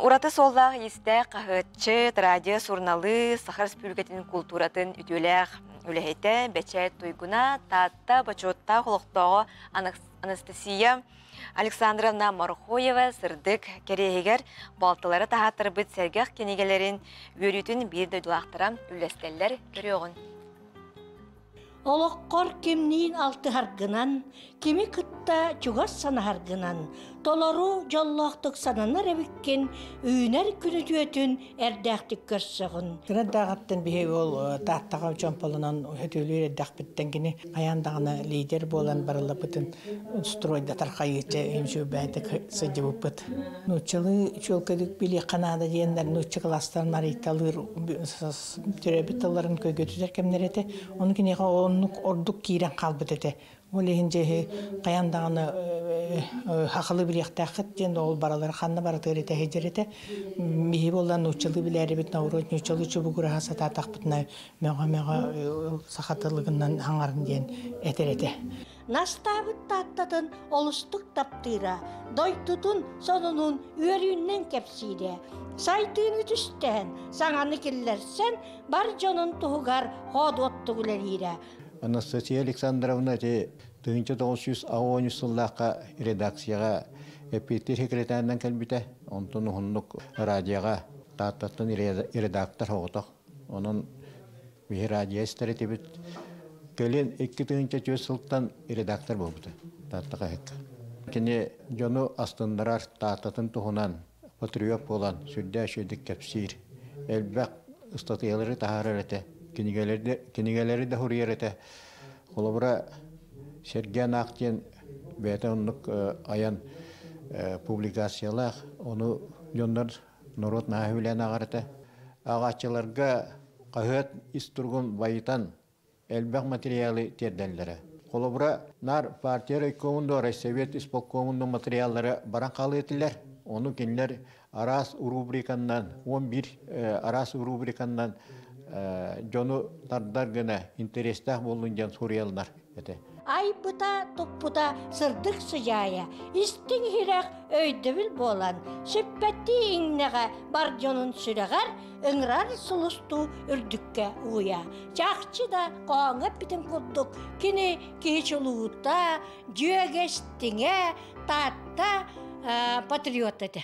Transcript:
Ураты суоллаах-иистээх хаһыатчыт, радио суруналыыс, Саха Республикатын култууратын үтүөлээх үлэһитэ, бэчээт туйгуна, Таатта бочуоттаах олохтооҕо Анастасия Александровна Морхоева сырдык кэриэһигэр балтылары таһааттарбыт сэргэх кинигэлэрин үөрүүтүн биир дойдулаахтара үллэстэллэр көрүөҕүн. Олоххор кимниин алтыһаргынан, кими кытта чугас санаһаргынан, толору дьоллоохтук сананар эбиккин, үүнэр күн үтүөтүн эрдээхтик көрсөҕүн. Кырадааҕыттан биһиги ол Тааттаҕа чомполонон өтүүлүүр эрдэхпиттэн кини хайаан даҕаны лидер буолан барыллаппытын стройдатар хайыыча үмсүүбээтик сылдьыбыппыт. Нууччалыы чуолкайдык билиэххэ наада диэннэр нуучча кылаастарын арыйталыыр төрөөбүт тылларын көйгөтүтэр кэмнэрэ этэ. Ону киниэхэ оннук ордук киирэн хаалбыт этэ. Ол иһин дьэ хайаан даҕаны хахалы билиэхтээххит диэн ол баралар ханна барытыгар этэ сылдьар этэ. Биһи буолла нууччалыы билээрибит норуот нууччалыы чубугураһа сатаатахпытына мөҕө-мөҕө саха тылыгынан хаҥарын диэн этэр этэ. Настаабыт Тааттатын олустук таптыыра, дойдутун сонунун үөрүүннэн кэпсиирэ, сайдыыны түстээн, саҥаны киллэрсэн, бар дьонун туһугар хоодуоттук үлэлиирэ. Анастасия Александровна ити 1993 сыллаахха редакцияҕа эппиэттиир секретарынан кэлбитэ. Онтон уһуннук радиоҕа Тааттаттан редактор оҕотох. Онон Биһи радио истэр этибит. Кэлин 2004 сылтан редактор буолбута Таатта хаһыакка. Кини дьону астыннарар Тааттатын туһунан патриот буолан сүрдээх үчүгэйдик кэпсиир. Элбэх ыстатыйалары таһаарар этэ, кинигэлэри да суруйар этэ. Холобура, Сэргээн аах диэн бэйэтэ оннук айан публикациялаах, ону дьоннор норуот наһаа үбүлээн ааҕар этэ. Ааҕааччыларга хаһыат ис туругун байытан элбэх материалы тиэрдэллэрэ. Холобура, наар партия райкомун да, райсовет исполкомун да материаллара баран хаалыа этилэр. Ону кинилэр араас рубриканнан, 11 араас рубриканнан дьону тардар гына интэриэстээх буоллун диэн суруйаллар этэ. Айбыта, туппута сырдык сыдьаайа, истиҥ иһирэх өйдөбүл буолан, сүппэттии иҥнэҕэ бар дьонун сүрэҕэр ыҥырар сулустуу үрдүккэ угуйа. Чахчы да хоһооҥҥо эппитин курдук, кини киһи чулуута, дьүөгэстиҥэ, Таатта патриот этэ.